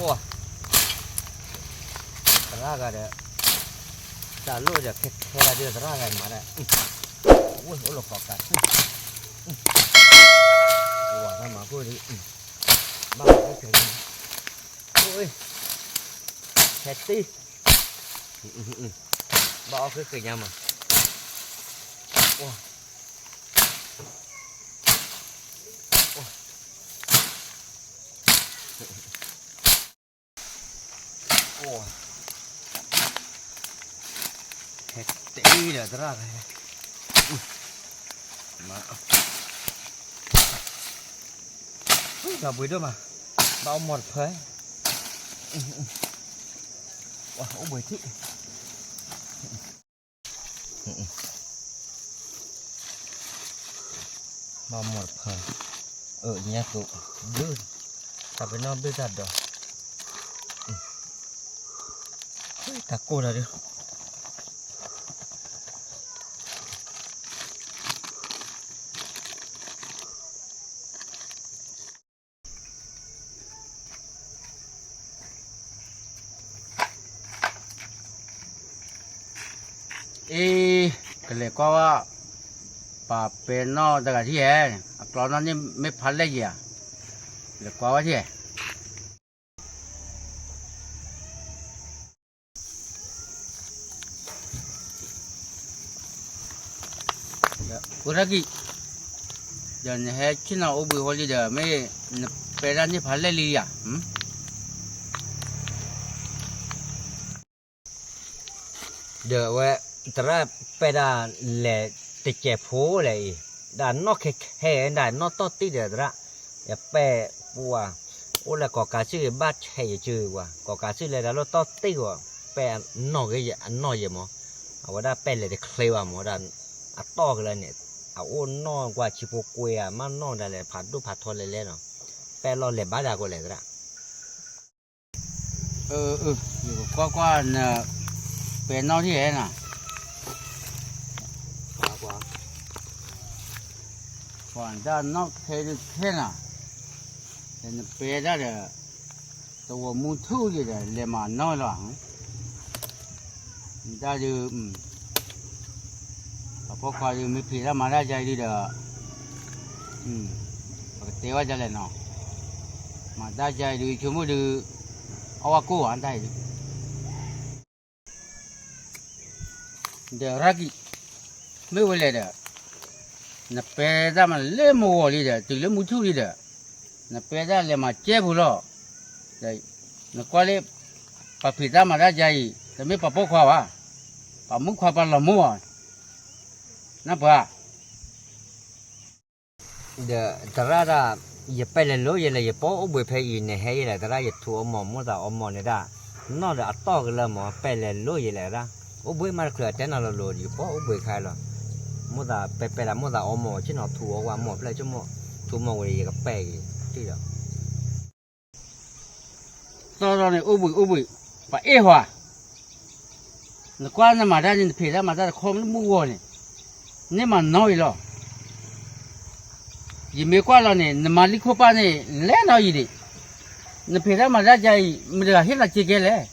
ပှၤ သရၣ်ဂၤဒီး တၢ်လိၣ်ဒီးခဲခဲဒၣ်ဒီးသရၣ်ဂၤမၤဒၣ် ဝဲအိၣ်လီၤကီးကး ဝၤတၢ်မၤကိၣ်ဒီး ဘၣ်အိၣ်ခဲခဲ အိၣ် ခဲတ့ ဘၣ်အီၣ်ခဲခဲညါမး အိၣ် အိၣ် ခဲတ့ဒီးသရၣ်ဂၤ မၤ တၢ်ဘှံးဒိၣ်မး ဘၣ်အိၣ်မီၢ်တဖၢ အိၣ်ဘှံးထံး ဘၣ်မီၢ်တဖၢ အၢ ညါသိး ဘု တၢ်ပ့ၤနီၣ်ဘုၣ်တၢ်ဒီး တၢ်ကိၢ်ဒီးဒု အ့ ကလဲၤကွၢ်ဝဲ ပှၤပဲနီၣ်တဂၤထံၣ်ဧဲ, အကျီနီၣ်န့ၣ်မ့ၢ်ဖးလဲၢ်ယံၤဧါ, လဲၤကွၢ်ဝဲထံၣ်ဧဲ. အိၣ်ရၣ်ကံၢ်, ဒီးနဟဲဆ့ၣ်နီၤအိၣ်ဘှံးဃီလံဒီး မ့ၢ်နပဲတၢ်န့ၢ်ဖးလဲၢ်လံဧါ. ဒီးအဝဲ သရၣ်ပဲတၢ်လဲၤတစဲးဖိလဲၣ်အံၤ, ဒၣ်နီၣ်ခဲခဲဒၣ်နီၣ်တီၢ်တံၢ်ဒီးသရၣ်, ယပဲပှၤ အိၣ်လၢကီၢ်ကးစုၣ်ဘၣ်ဆဲးယစုပှၤ, ကီၢ်ကးစုၣ်လဲၤတၢ်လီၢ်တီၢ်တံၢ်ဂီၢ် ပဲအနီၢ်ဂ့ၤအနီၢ်ယဲၢ်မး, အဝဲဒၣ်ပဲလဲၤတချ့ဘၣ်မး ဒၣ်အတီၢ်ကလၢန့ၣ်, အအိၣ်နီၢ်ကွၢ်ဆံဖိကွဲဧါ မ့ၢ်နီၢ်ဒၣ်လဲာ် ဖးဒိၣ်ဖးထီလဲၤလဲၣ်နီၤ, ပဲလီၤလဲၤဘၣ်ဒၣ်ကီးလဲၤသရၣ်. အၢ ယကကွၢ်ကွၢ်န ပဲနီၣ်ထံၣ်ဧဲနီၤ, ကွၢ်ကွၢ်, ကွၢ်ဒၣ်နီၣ်ခဲဒုးခဲနီၤ, နပဲဒၣ်ဒီး တဝီၤမူထူၣ်ယံၤဒီး လဲၤမၤနီၣ်လီၤ. ဒၣ်ဒုး ပှၤဖိခွါဒုး မ့ၢ်ဖံးတၢ်မၤတၢ်ယါအံၤဒုးဒီး ပကတဲဝဲဒ်လဲၣ်နီၤ, မၤတၢ်ယါအံၤဒုး ဆိကမိၣ်ဒုး အီၣ်ဝဲကိၢ်ဧါ တၢ်အံၤဒုး ဒီးရၣ်ကံၢ်, မ့ၢ်ဝဲလဲၣ်ဒီး နပဲတၢ်မၤလၢမုၢ်ဂီၤလံဒီး တုၤလၢမူထူၣ်လံဒီး နပဲတၢ်လဲၤမၤကဲပူၤလီၤ. နကွၢ်လၢ ပှၤဖံးတၢ်မၤတၢ်ယါအံၤ တမ့ၢ်ပှၤပိာ်ခွါဘၣ်, ပှၤမုၣ်ခွါပှၤလီၤမိၢ်ဧါ, နပှၤ ဒီးသရၣ်ဒၣ် ယပဲလဲၤလိယလဲၣ် ယပိာ်အိၣ်ဘှံးဖဲအံၤ နဟဲယလဲၣ် သရၣ် ယထူအီမိာ် မိၣ်သးအီမိာ်န့ၣ်ဒၣ် နီၣ်ဒီးအတီၢ်ကလၢမး ပဲလဲၤလိယလဲၣ်ဒၣ်, အိၣ်ဘှံးမးတချုးအတဲနၤလီၤလိၤ ယပိာ်အိၣ်ဘှံးခါလီၤ, မိၣ်သးပဲပဲလၢမိၣ်သးအီမိာ် ဆ့ၣ်နီၤထူအီဝဲမိာ်ဖျၢၣ် ဆိကမိၣ် ထူမိာ်ဝဲ ယကပဲအံၤ ထံၣ်ဒီး တီၢ်ထီၣ်န့ၣ် အိၣ်ဘှံးအိၣ်ဘှံး ပှၤအဲၣ်ဟီၤ, နကွၢ်နမၤတၢ်န့ၣ် နဖံးတၢ်မၤတၢ်တခီမ့ၢ်လၢမုၢ်ဂီၤန့ၣ်, န့ၢ်မၤနီၢ်အံၤလီၤ. ယမ့ၢ်ကွၢ်လီၤန့ၣ် နမၤလံခိၣ်ပၢ်န့ၣ် လဲၤနီၢ်အံၤဒံး, နဖံးတၢ်မၤတၢ်ယါအံၤ မတၤတဂၤဟ့ၣ်နၤစ့ကဲလဲၣ်,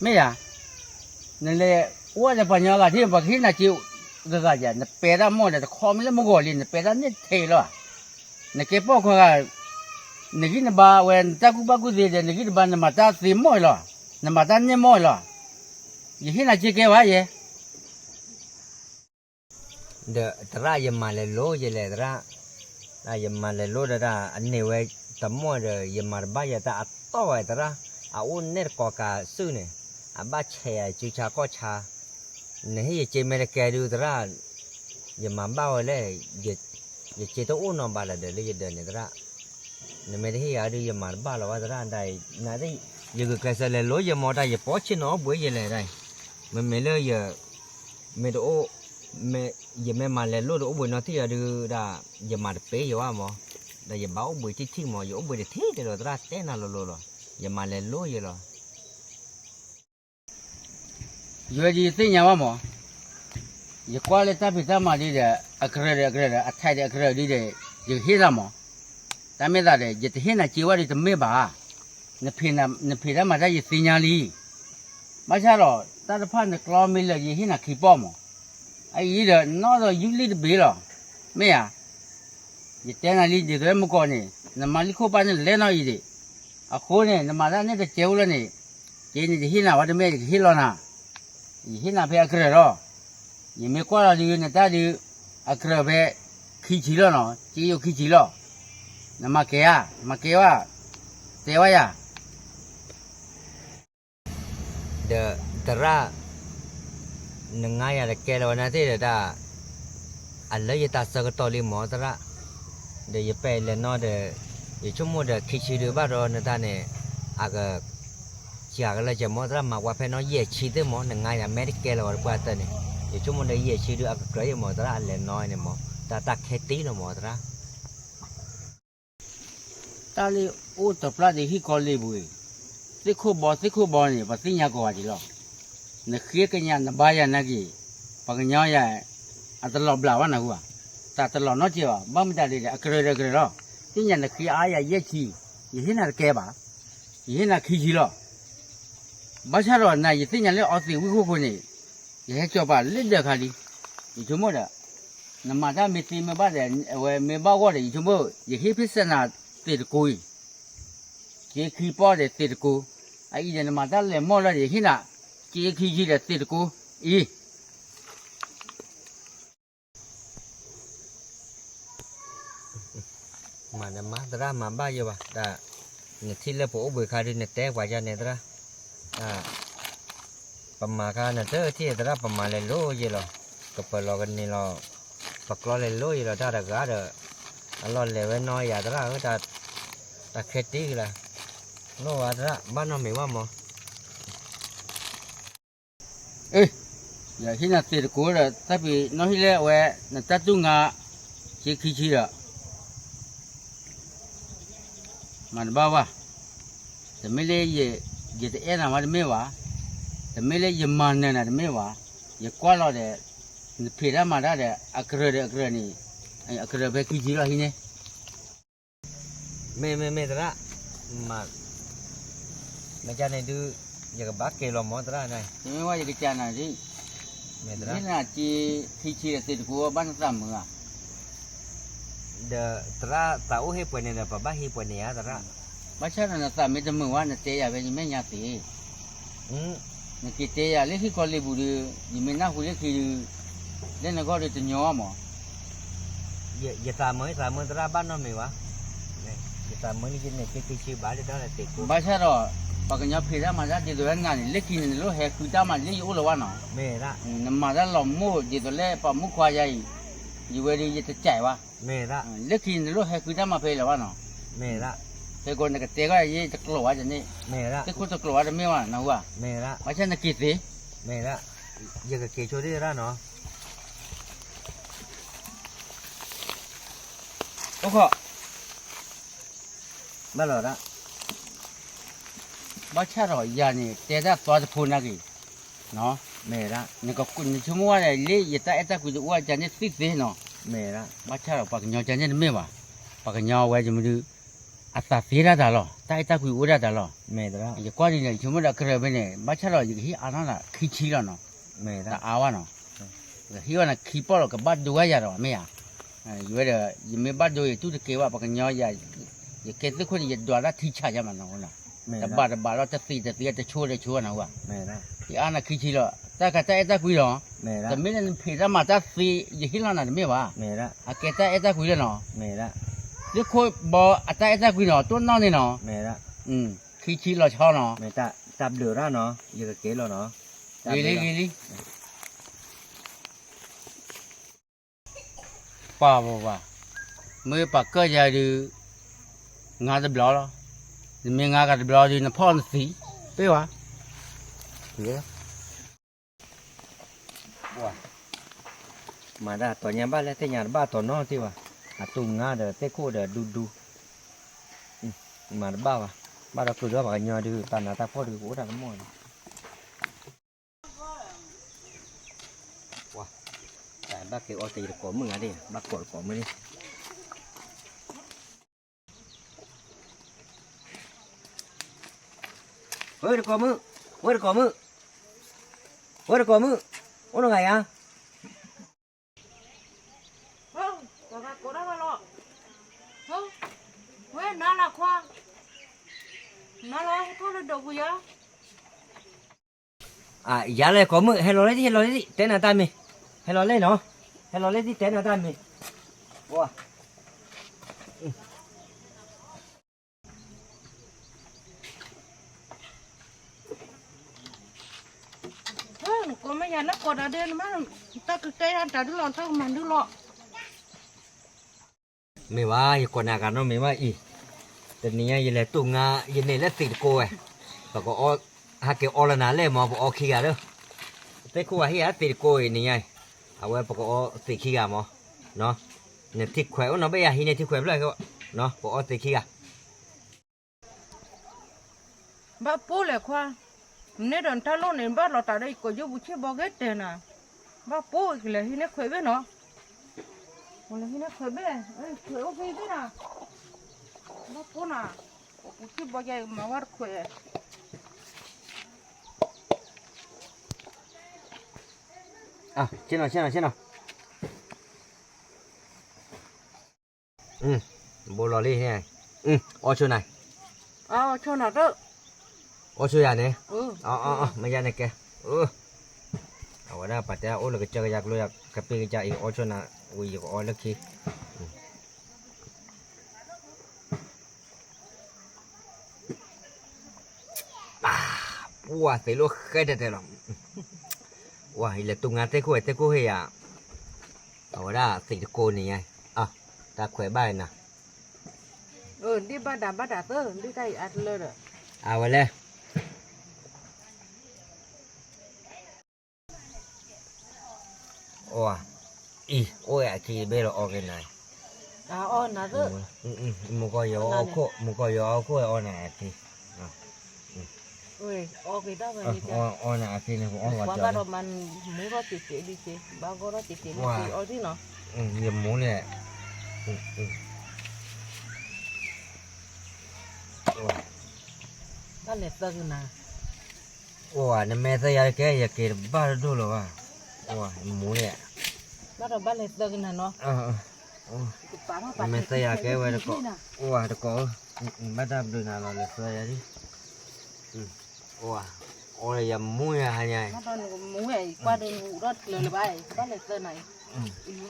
မ့ၢ်ယၤ, နလဲၤအိၣ်ဒီးပှၤညီဂၤထံၣ် ပှၤကဟ့ၣ်နၤစ့ဂၤဂၤယၤ, နပဲတၢ်မိၢ်ဒီးတခီမ့ၢ်လၢမုၢ်ဂီၤလံ နပဲတၢ်န့ၢ်ထဲလီၤ. နကဲပိာ်ခွါဂၤ နဂံၢ်နဘါဝဲ နတၢ်ကူၣ်ဘၣ်ကူၣ်သ့ဒီး နဂံၢ်နဘါ နမၤတၢ်သ့မိၢ်အံၤလီၤ, နမၤတၢ်န့ၢ်မိၢ်အံၤလီၤ. ယဟ့ၣ်နၤစ့ကဲဝဲယဲ, ဒီးသရၣ် ယမၤလဲၤလိယလဲၣ်သရၣ်, ယမၤလဲၤလိဒီးတၢ် အန့ၢ်ဝဲတမိၢ်ဒီး ယမၤတဘၣ်ယဲတၢ်အတီၢ်ဝဲသရၣ်, အအိၣ်နဲၣ်တကီးကးစုၣ်န့ၣ်, အဘၣ်ဆဲးယၤစုဆါကီၢ်ဆါ, နဟ့ၣ်ယစ့မဲာ်တကဲဒုးသရၣ်, ယမၤဘၣ်ဝဲလဲၣ်, ယစ့တအိၣ်နီတဘျီလၢၤဒီးလၢယဒၢးန့ၣ်သရၣ်, နမ့ၢ်တဟ့ၣ်ယၤဒုး ယမၤတဘၣ်လီၤဝဲသရၣ်, ဒ်ယဂုာ်ကျဲးစၢးလဲၤလိယမီၤတၢ် ယပိာ်ဆ့ၣ်နီၤအိၣ်ဘှံးယလဲၣ်ဒၣ်, မ့မ့ၢ်လၢယ မ့ၢ်တအိၣ်, ယမ့ၢ်မၤလဲၤလိတအိၣ်ဘှံးနီတထံၣ်ယၤဒုးဒၣ်, ယမၤတပ့ၤယဝဲမီၤ, ဒီးယဘၣ်အိၣ်ဘှံးထံထံၣ်မီၤ ယအိၣ်ဘှံးတထံၣ်တဲဒီးသရၣ်တဲနၤလိၤလိၤလီၤ, ယမၤလဲၤလိယလီၤ. ယဝဲဒ်ယသ့ၣ်ညါဘၣ်မီၤ, ယကွၢ်လၢတၢ်ဖံးတၢ်မၤဒ်ဒီး အကရၢၢ်ဒီးအကရၢၢ်ဒီး အထဲးဒီးအကရၢၢ်ဒ်ဒီး ယကဟ့ၣ်သးမီၤ, တၢ်မ့ၢ်သးဒီး ယတဟ့ၣ်နၤစ့ဝဲဒ်တမ့ၢ်ဘၣ်ဧါ. နဖံးတၢ်မၤတၢ်ယသ့ၣ်ညါလံ. ဘၣ်ဆၣ်ဒီး တၢ်တဖၣ်နကျီမ့ၢ်လၢာ် ယဟ့ၣ်နၤခံပီၢ်မး. အအံၤဒီး နီၢ်ဒီးယူၢ်လံၢ်တဘ့ၣ်လီၤ. မ့ၢ်ဧါ. ယတဲနၤလံ ဒ်သိးလၢမုၢ်ကီၢ်န့ၣ် နမၤလံာ်ခိၣ်ပၢ်န့ၣ် လဲၢ်နီၢ်အံၤဒံး. အဃိန့ၣ် နမၤတၢ်န့ၣ်တကဲအိၣ်လၢန့ၣ်, က့န့ၣ် ယဟ့ၣ်နၤဝဲတမ့ၢ် ယကဟ့ၣ်လီၤနၤ. ယဟ့ၣ်နၤဖဲအကြၢးလီၤ. ယမ့ၢ်ကွၢ်လီၤဒုး နတၢ်ဒုး အကြၢးဖဲခံဆံလီၤနီၤ, က့ယိာ်ခံဆံလီၤ. နမၤကဲဧါ, မၤကဲဝဲ, တဲဝဲယၤ ဒီးသရၣ်, နငါယၤတကဲလၢၤဝဲနသ့ၣ်ဒီးတၢ်, အလၢယတၢ်ဆၢကတီၢ်လံမၢ်သရၣ်, ဒီးယပဲာ်လဲၤနီၢ်ဒီး, ယဆိကမိၣ်ဒီးခံဆံဒုးဘၣ်ဒီးနတၢ်န့ၣ်, အက, စှၤကလၢာ်ကဲမၢ်သရၣ် မၤကွၢ်ဖဲနီၢ်ယဲၢ်ဆံသ့ၣ်မၢ် နငါယၤမဲာ်တကဲလၢၤဝဲတပှၢ်တၢၢ်န့ၣ်, ယဆိကမိၣ်ဒီးယဲၢ်ဆံဒုးအကကြၢးယဲၢ်မၢ်သရၣ် အလဲၤနီၢ်န့ၣ်မၢ်, တၢ်တၢ်ခဲတံၢ်လီၤမၢ်သရၣ် တၢ်လၢအိၣ်တပျၢ်ဒံးဟံၣ်ကီၢ်လ့ပူၤအံၤ, သ့ၣ်ခိၣ်ဘီသ့ၣ်ခိၣ်ဘီန့ၣ် ပှၤသ့ၣ်ညါကိးဂၤဒံးလီၤ. နဃ့ကညးနဘါယၤနာ်က့ၤ, ပှၤကညီယၤ, အတလီၤဘျးဘၣ်နၢ်ဟူဧါ, တၢ်တလီၤနီတစဲးဘၣ်, ဘၣ်မတၤဒ်လဲၣ် အကြၢးဒီးအကြၢးလီၤ. သ့ၣ်ညါနဃ့အါယၤယဲၢ်ဆံ, ယဟ့ၣ်နၤတကဲဘၣ်, ယဟ့ၣ်နၤခံဆံလီၤ. ဘၣ်ဆၣ်ဒီးနၤယသ့ၣ်ညါလၢအီသံးဝံၣ်ခိၣ်ဃိန့ၣ်, ယဟဲကၠီၤပာ်လၢဒၢးခါလံ, ယဆိကမိၣ်ဒီး, နမၤတၢ်မ့ၢ်သ့မ့ၢ်ဘၣ်ဒီး အဝဲမ့ၢ်ဘၣ်ဂီၢ်ဒီး ယဆိကမိၣ် ယဟ့ၣ်ဖ့ၣ်စဲနၤသ့ၣ်တကိးအံၤ, က့ခံပီၢ်ဒီးသ့ၣ်တကိး, အအံၤဒီးနမၤတၢ်လဲၤမီၢ်လီၤဒီး ယဟ့ၣ်နၤ, က့ခံဆံဒီးသ့ၣ်တကိးအံၤ မၤနမါသရၣ်မၤဘၣ်ယိာ်ဘၣ်, တၢ်, နထံၣ်လၢပအိၣ်ဘှံးခါဒုး နတဲပှၤယါန့ၣ်သရၣ်, တၢ်, ပမၤခါနတထံၣ်သရၣ် ပမၤလဲၤလိၤယဲလီၤ, ကပၢၤလီၤကန့ၢ်လီၤ, ပကျီလဲၤလိၤယဲလီၤ တၢ်တဂၤဒီး, အလီၢ်လဲၤဝဲနီၢ်ယၤသရၣ်ဧၢ, တၢ်ခဲတံၢ်ကလါ, လိၣ်ဝဲသရၣ် ဘၣ်နီတမံၤဘၣ်မး ယဟ့ၣ်နၤသ့ၣ်တကိးဒီး တၢ်ပ့ၤနီၣ်ဟ့ၣ်လၢအဝဲ နတၢ်တူၢ်ငါ ဆ့ခံဆံဒီး မၤတဘၣ်ဘၣ်, တမ့ၢ်လၢ ယတအဲၣ်နၤမးတမ့ၢ်ဘၣ်, တမ့ၢ်လၢယမၤနၢၤနၤတမ့ၢ်ဘၣ်, ယကွၢ်လီၤဒီး နဖံးတၢ်မၤတၢ်ဒီး အကြၢးဒီးအကြၢးန့ၣ်, အကြၢးဖဲခံဆံလီၤဟံးန့ၣ် မ့ၢ်မ့ၢ်မ့ၢ်သရၣ်, မၤ, မ့ၢ်ကန့ၣ်ဒုး, ယကဘၣ်က့ၤလီၤမၢ်သရၣ်န့ၣ်, တမ့ၢ်ဝဲယကစၢ်နၤဒ်, မ့ၢ်သရၣ်, မ့ၢ်နက့ၤခံဆံဒီးသ့ၣ်တကိးဘၣ်နသးမုာ်ဧါ, ဒီးသရၣ်သးအိၣ်ဟ့ၣ်ပှဲၤန့ၣ်ဒီး ပဘၣ်ဟ့ၣ်ပှဲၤန့ၣ်ဧါသရၣ်, ဘၣ်ဆၣ်ဒီးနသးမ့ၢ်တမုာ်ဝဲ နတဲယၤဖဲယမဲာ်ညါသ့ နက့ၤတဲယၤလၢဟံၣ်ကီၢ်လ့ပူၤဒီး, ယမ့ၢ်နၢ်ဟူလၢခံဒီး, လၢနဂီၢ်ဒီးတညီဘၣ်မး, ယသးမုာ် ယသးမုာ်သရၣ်ဘၣ်နီတမံၤဘၣ်, ယသးမုာ်န့ၣ် ယန့ၢ်က့ၤခံဆံဘၣ်လၢတၢ်လၢသ့ၣ်ကိး, ဘၣ်ဆၣ်ဒီး, ပှၤကညီဖံးတၢ်မၤတၢ်ဒ်သိးလၢနၤန့ၣ် လၢခံန့ၣ် နလိၣ်ဟဲဃုတၢ်မၤလၢယအိၣ်လၢၤဘၣ်နီၤ, နမၤတၢ်လီၤမိၢ်ဒ်သိးလၢပှၤမုၣ်ခွါယၤအံၤ, ယဝဲဒီးယတကးဘၣ်, လၢခံန့ၣ် နလိၣ်ဟဲဃုတၢ်မၤဖဲအံၤလၢၤဘၣ်နီၤ, ဖဲကိးနကတဲဂီၢ်ယတကျိာ်ဝဲန့ၣ်, သ့ၣ်ခိၣ်တကျိာ်ဝဲတမ့ၢ်ဘၣ်နၢ်ဟူဧါ, ဘၣ်ဆၣ်နက့ၤသ့, ယကက့ၤဆိဒၣ်ရၣ်နီၤ အိၣ်ခိး, ဘၣ်လီၤဒၣ်, ဘၣ်ဆၣ်ဒီးယၤန့ၣ် တဲတၢ်သွါတဖိနာ်က့ၤ, နဆိကမိၣ်ဝဲဒၣ်လၢယတၢ်အဲၣ်တၢ်ကွံတအိၣ်အကန့ၣ်သ့ၣ်သ့နီၤ, ဘၣ်ဆၣ်ဒီးပှၤကညီကန့ၣ်တမ့ၢ်ဘၣ်, ပှၤကညီဝဲယမဒုး, အသးသ့ဒၣ်တၢ်လီၤ တၢ်အဲၣ်တၢ်ကွံအိၣ်ဒၣ်တၢ်လီၤ, ယကွၢ်ဒ်န့ၣ် ယဆိကမိၣ်ဒီးကရၢၢ်ဖဲန့ၣ် ဘၣ်ဆၣ်ဒီးယကဟ့ၣ်အါထီၣ်နၤခံဆံလီၤနီၤ, တအါဘၣ်နီၤ, ကဟ့ၣ်ဝဲနၤခံပီၢ်လီၤ ကဘၣ်ဒိဝဲယၤဒီးမ့ၢ်ဧါ, ယဝဲဒီး ယမ့ၢ်ဘၣ်ဒိယတူၢ်တကဲဘၣ် ပှၤကညီယၤ, ယကဲသ့ၣ်ခိၣ်န့ၣ် ယဒွးတၢ်ထံဆးယါမးနီၤ, တဘၣ်တဘၣ်လီၤ တသံတသံ တဆိတဆိနၢ်ဟူဧါ, ယအါနၤခံဆံလီၤ တၢ်ခါတၢ်အဲၣ်တၢ်ကွံလီၤ, တမ့ၢ်လၢနဖံးတၢ်မၤတၢ်သ့ ယဟ့ၣ်လီၤနၤတမ့ၢ်ဘၣ်, အကဲတၢ်အဲၣ်တၢ်ကွံလီၤနီၤ, သ့ၣ်ခိၣ်ဘီအတၢ်အဲၣ်တၢ်ကွံနီၤ တိၢ်နီၣ်န့ၣ်နီၤ, ခံဆံလီၤဆီနီၤ, တၢ်ဘျုးရၣ်နီၤ ယကက့ၤလီၤနီၤ, ဂ့ၤလံဂ့ၤလံ ပှၤပှၤပှၤ, မ့ၢ်ပှၤကၢၢ်ယၤဒုး, ငါတဘျီလီၤ, နမ့ၢ်ငါဂၤတဘျီဒုး နဖီၣ်နသံ, ပ့ၢ်ဝဲ, မၤဒၣ်တီၤညါဘၣ်လၢသ့ၣ်ညါတဘၣ်တီၤနီတဘၣ်, အတူၢ်ငါဒီးသ့ၣ်ခိၣ်ဒီးဒူဒူ, မၤတဘၣ်ဘၣ်, ဘၣ်ဒီးကုၢ်ဒီးပှၤကညီဒုး တၢ်နးတၢ်ဖှီၣ်ဒုး ကအိၣ်တၢ်ကမီၣ်န့ၣ် ပှၤ, တၢ်ဘၣ်က့ၤအီၣ်တ့ၢ်တကိးမုၣ်ဂၤဒၣ်, ဘၣ်ကိးတကိးမုၣ်န့ၣ်, ပှၤ, ဝဲတကိးမုၣ်, ဝဲတကိးမုၣ်, ဝဲတကိးမုၣ်, အိၣ်နဂၤယၤ, ကိးဒၣ်လီၤ, ဝဲနၤလီၤခွါ, နၤလီၤဟဲထီၣ်လၢဒိးပူၤယၤ ယၤလဲၣ်ကိးမုၣ် ဟဲလီၤလၢသံ ဟဲလီၤလၢသံ တဲနၤတၢ်မ့ၢ်, ဟဲလီၤလၢနီၤ, ဟဲလီၤလၢသံ တဲနၤတၢ်မ့ၢ်, ကိးမ့ၢ်ယၤလၢကိးတၢ်ဒဲး နမ့ၢ်တၢ်ကကဲယၤတၢ်ဒုလီၤ တၢ်ကမၤဒုလီၤ. မ့ၢ်ဘၣ် ယကိးနၤဂၤနီတမံၤဘၣ်အံၤ, တနံၤညါယလဲၤတူၢ်ငါ ယန့ၢ်လၢသံးတကိးဝဲ, ပကအီ, ဟဲက့ၤအီလၢနၤလဲၣ်မး ပအီခံဂၤလၢ, သ့ၣ်ခိၣ်ဝဲဟံၣ်ဧါသံးတကိးအံၤနံၤညါအံၤ, အဝဲပကအီသံးခံဂၤမး, နထံခွဲးအိၣ်နီၤဘၣ်ယၤဟံးန့ၢ်ထံခွဲးဖျၢၣ်, ပအီသံးခံဂၤ ဘၣ်ပိၢ်လဲၣ်ခွါ, မ့ၢ်န့ၢ်ဒီးနတၢ်လိၣ်န့ၣ် ဘၣ်လီၤတၢ်ဒီးယကိးယိပူၤဆ့ၣ်ဘီဂ့ၤတဲနၤ, ဘၣ်ပိၢ်ကလဲၤဟံးန့ၢ်ခွဲးဘ့ၣ်နီၤ, ကလဲၤဟံးန့ၢ်ခွဲးဘ့ၣ်, ခွဲးအိၣ်ဖဲဘ့ၣ်နၤ, ဘၣ်ပိၢ်နၤ, ပူၤဆ့ၣ်ဘီယၤမၤဝဲတခွဲး ဆ့ၣ်နီၤ ဆ့ၣ်နီၤ ဆ့ၣ်နီၤ ဘိလီၤလံ, အီဆိနၤ, အီဆိယၤန့ၣ်, မ့ၢ်ယၤန့ၣ်ကဲ, အဝဲဒၣ်ပှၤတဲအိၣ်လၢကစၢၢ်ကယၤကျိယၤ ကပ့ၢ်ကစၢ်အံၤ အီဆိနၤ, ဝံၤယကအီလၢခံ ပှၤသ့ၣ်လိာ်ဃဲတဲတဲလီၤ, ပှၤအံၤလဲၤတူၢ်ငါသ့ၣ်ခိၣ်ဝဲသ့ၣ်ခိၣ်ဟ့ၣ်ယၤ, အဝဲဒၣ်သံးတကိးန့ၣ်ညါ, တၢ်ခွဲးဘၣ်နၤ, ဒ်ဘၣ်ဒၣ်ဘၣ်ဒၣ်သၢ ဒ်တၢ်အံၤအါတလၢဒီး, အဝဲလဲၣ် အီ, အံၤ အိၣ်ဝဲအခံတဘ့ၣ်လီၤ အီက့ၤနၤ, မုၢ်ကီၢ်ယီၤအီခိၣ် မုၢ်ကီၢ်ယီၤအီခိၣ်အီနၤအခံ, အီနၤအခံန့ၣ် ပအီဘၣ်ဒီး မူထီၣ်တ့ၢ်တ့ၢ်လံက့ၤ ဘၣ်ဂီၢ်ထီၣ်တ့ၢ်တ့ၢ်လံက့ၤ အီဒ်နီၤ, ယမူန့ၣ် ဘၣ်လဲၤသၢ, အိၣ်ဧါ နမ့ၢ်သၢယၤတကဲ ယက့ၤတဘၣ်တဒိၣ်လၢၤဘၣ်, အိၣ်ဧါ မူန့ၣ်, ဘၣ်ဒီးဘၣ်လဲၤသၢကနၤနီၤ, နမ့ၢ်သၢယၤကဲဝဲတကိး, အိၣ်ဧါတကိး, ဘၣ်တၢ်ဘျုးနၤလီၤ လဲၤသၢယၤဒ်, အိၣ်ဧါ, အိၣ်လၢယမူယၤဟါညါ, မူဝဲအံၤကွၢ်ဒီးမူထီၣ်တကျၢၤလၢၤဘၣ်အံၤ ဘၣ်လဲၤသၢနၤအံၤ,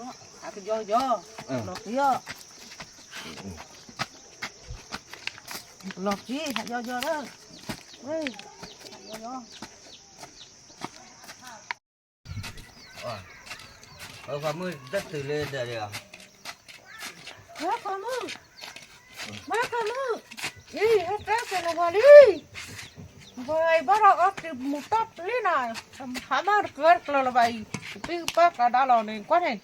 အံၤမူထီၣ် အကယီယီ, လီၤက့ၤအီၤ လီၤက့ၤ ဟးယီယီလၢ, ဝဲ, ယီယီ, ပှၤမုၣ်တတုၤလၢဒၢးဒီး, ပှၤမုၣ်, ပှၤမုၣ်, အံၤ ဟဲတဲက့ၤနဝၤလံ, ဝၤအံၤဘၣ်ဒီးအီက့ၤမူၤတီၢ်ပျံၤနၤ, ဟးမၢ်တကၢတကျၢၤလၢၤဘၣ်အံၤ, ကပံၢ်ကပၢ်ကျါဒါလီၤန့ၣ် ကွၢ်န့ၣ်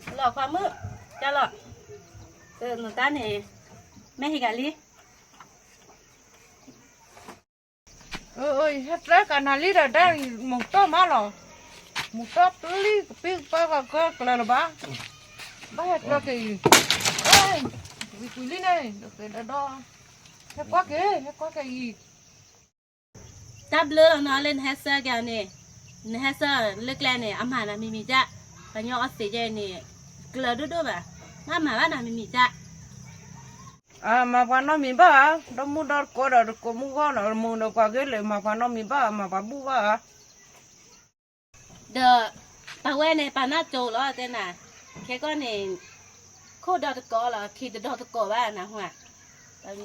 လီၤခွါမုၣ်, ကၢ်လီၤ, နတၢ်န့ၣ်, မ့ၢ်ဟံးဂၤလံ, ဟဲသၢကနၤလံဒီး ဒၣ်မူၤတီၢ်မးလီၤ, မူၤတီၢ်ပျံၤ ကပံၢ်ကပၢ်ကကျၢၤလၢၤဘၣ်, ဘၣ်ဟဲကျၢၤက့ၤအံၤ, ဝံၤကွံာ်လံန့ၣ် ဒီးကဲဒီးဒီး, ဟဲကွၢ်က့ၤ ဟဲကွၢ်က့ၤအံၤ တၢ်ဘျုးလီၤနီၤလၢနဟဲဆၢက့ၤန့ၣ်, နဟဲဆၢလၢကျဲန့ၣ် အမၤနၤမံၤမံၤဒၣ်, ပှၤညီအီသံးကဲန့ၣ်, ကျၢၤဒိၣ်ဒိၣ်ဘၣ်, မ့ၢ်မၤဘၣ်နၤမံၤမံၤဒၣ်, မၤပှၤနီတမံၤဘၣ်ဧါ, ဒီမုၢ်ဒီတကိးဒီးတကိးမုၢ်ဂီၢ်နီၤ, မုၢ်ဒီးပှၤဂ့ၤလၢ မၤပှၤနီတမံၤဘၣ်, မၤပှၤဘူၣ်ဘၣ်ဧါ ဒီး ပဝဲန့ၣ် ပနၢ်ကၠိလီၤ တဲနၤ, ခဲကီၢ်န့ၣ် ခိၣ်ဒီတကိးလီၤ ခံတဒီတကိးဘၣ်နဟူဧါ, ပှၤကညီ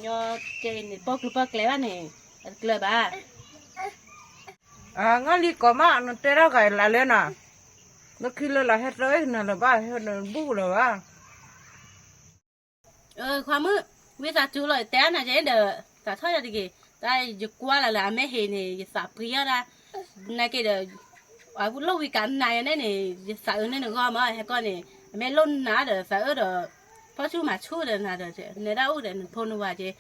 ကဲန့ၣ် ပီၣ်ကျူပီၣ်ကျဲဘၣ်န့ၣ် တကျၢၤဘၣ်, အငါလံကိးမး နတဲတၢ်ဂၤလၢနၤ, လၢခံလၢလၢဟဲသၢနၤလၢၤဘၣ် ဟဲနဘူၣ်လၢၤဘၣ် ခွါမုၣ်, ဝံသးစူၤလီၤ ယတဲနၤကဲဒီး, သးထီၣ်ယၤတဂ့ၤ, တၢ်ယကွၢ်လၢ်လၢအမ့ၢ်ဟ့ၣ်န့ၣ် ယသးပှံၤအီၣ်ဒၣ်, နာ်က့ဒီး, အလိၣ်ဝံၤကနၤယၤန့ၣ်န့ၣ် ယသးအုးန့ၢ်နဂီၢ်မး ဟဲကီၢ်န့ၣ်, အမ့ၢ်လိၣ်နၤဒီးသးအုးဒီး, ဖီၣ်ဆူၣ်မၤဆူၣ်ဒီးနၤဒီး, နဲဒၣ်အိၣ်ဒီးနဖိနဝၤက့, ဒီး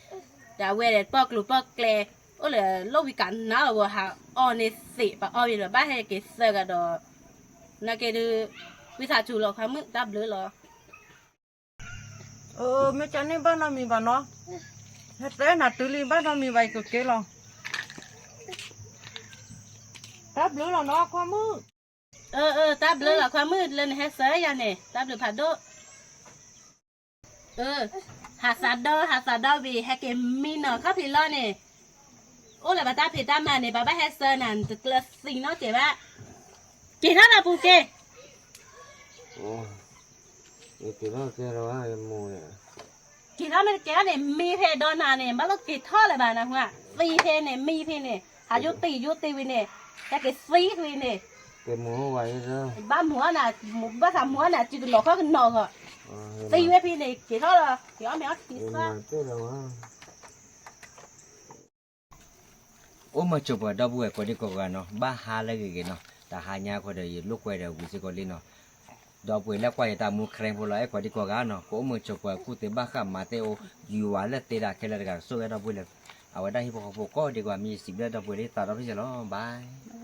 အဝဲဒီးပီၣ်ကျူပီၣ်ကျဲ, အိၣ်လၢလိၣ်ဝံၤကနၤအီၤ ဟးအီၣ်န့ၢ်သ့ၣ် ပအီၣ်ဝံၤဒီးဘၣ်ဟဲက့ၤသၢကဒီး, နာ်က့ဒီး, ဝံသးစူၤလီၤ ခွါမုၣ် တၢ်ဘျုးလီၤ. မ့ၢ်ကန့ၢ်ဘၣ်နီတမံၤဘၣ်နီၤ, ဟဲတဲနၤတုၤလံဘၣ်နီတမံၤဘၣ် ယကက့ၤလီၤ. တၢ်ဘျုးလီၤနီၤခွါမုၣ်. အၢ အၢ တၢ်ဘျုးလီၤခွါမုၣ် လၢနဟဲဆှၢယၤန့ၣ် တၢ်ဘျုးဖးဒိၣ်. အၢ ဟးသးဒီ ဟးသးဒီဝံၤ ဟဲက့ၤမံနီၤခီၣ်ဖံးလီၤန့ၣ်, အိၣ်လၢၤဘၣ်တၢ်ဖံးတၢ်မၤန့ၣ် ပဘၣ်ဟဲဆှၢနၤ နတကျၢၤသံနီတစဲးဘၣ်. က့ၤထီၣ်လၢပူၤက့ၤ. က့ၤထီၣ်မ့ၢ်တကဲထီၣ်န့ၣ် မံဖဲဒီးနၤန့ၣ် ဘၣ်လၢက့ၤထီၣ်လၢၤဘၣ်နဟူဧါ, သံဖဲန့ၣ် မံဖဲန့ၣ် ဟးယိၣ်တ့ၢ်ယိၣ်တ့ၢ်ဝံၤန့ၣ် ဟဲက့ၤသံဝံၤန့ၣ်, ဘၣ်မူအီၣ်နၤ ဘၣ်သးမူအီၣ်နၤစုကနီၤခီၣ်ကနီၤဂီၢ်, သံဝဲဖဲန့ၣ် က့ၤထီၣ်လီၤ က့ၤအီၣ်မ့ၤအီထံသၣ် အိၣ်မုာ်ဆိးပှၢ်ဒီပုၢ်ဝဲၢ် ကိးဒံကိးဂၤနီၤ, ဘၣ်ဟါလၢဂ့ၤဂ့ၤနီၤ, တဟါညါဃီဒီး ယလိာ်ကွဲဒီးဝံၤစ့ၢ်ကီးလံနီၤ, ဒီပုၢ်ဝဲၢ်လၢကွၢ်ယတၢ်မူ ခရံာ်ဖိလီၤ အဲၣ်ကိးဒံကိးဂၤနီၤ, ကအိၣ်မုာ်ဆိးပှၢ်ကူၣ်သ့ဘၣ်ဃးမၤသ့ၣ်အိၣ်, ယူၤဝၤလၢသ့တၢ်ခဲလၢာ်တဂၤ ကဆိၣ်ဂ့ၤဒီပုၢ်ဝဲၢ်လၢ အဝဲဒၣ်ဟံၣ်ဖိဃီဖိကိးဒံကိးဂၤ မ့ၢ်ယစံးဘျုးဒီပုၢ်ဝဲၢ်လံ သးဒီဖျၢၣ်လီၤ bye.